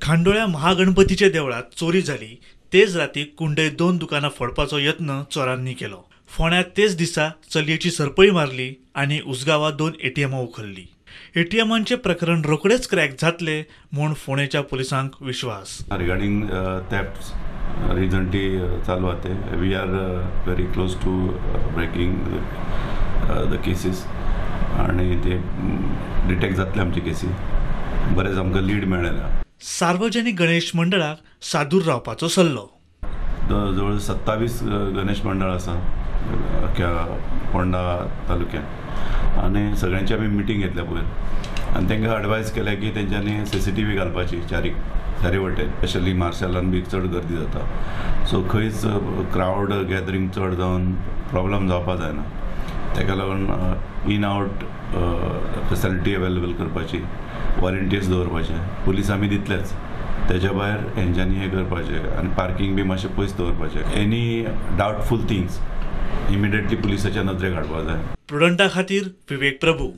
खांडोळ्या महागणपतीच्या देवळात चोरी जाली. तेच राती कुंडय 2 दुकानां फोडपाचो यत्न चोरांनी केलो. फोंड्यात तेच दिसा चलयेची सरपळी मारली आनी उसगांवां 2 एटीएमां उखल्ली. एटीएमांचे प्रकरण रोखडेच क्रॅक जातले म्हूण फोंडेच्या पुलिसांक विश्वास. रिगार्डिंग थेफ्ट्स रिजंटली चालू आहा ते we are very close to breaking the cases आनी ते डिटेक्ट जातले आमचे केसी. बरेंच आमकां लीड मेळ्ळें. सार्वजनिक गणेश मंडळाक सादूर रावपाचो सल्लो. जवळ 27 गणेश मंडळ आसा अख्ख्या फोंडा तालुक्यात आनी सगळ्यांची आमी मिटींग घेतल्या पयर आनी तांकां एडवायज केल्या की तेंच्यांनी CCTV घालपाची चारी वटेन, स्पेशली मार्शलान बी चड गर्दी जाता, सो खंयच क्रावड गॅदरींग चड जावन प्रॉब्लम जावपा जायना. ताका लागून इन आवट फेसिलिटी अवेलेबल करपाची, वॉलंटियर्स दवरपाचे, पुलीस आमी दितलेच, तेज्या भायर हेंच्यांनी हें करपाचें आनी पार्किंग बी मातशें पयस दवरपाचें. एनी डावटफूल थिंग्स इमिडिएटली पुलिसाच्या नदरेक हाडपा जाय. प्रुडंटा खातीर विवेक प्रभू.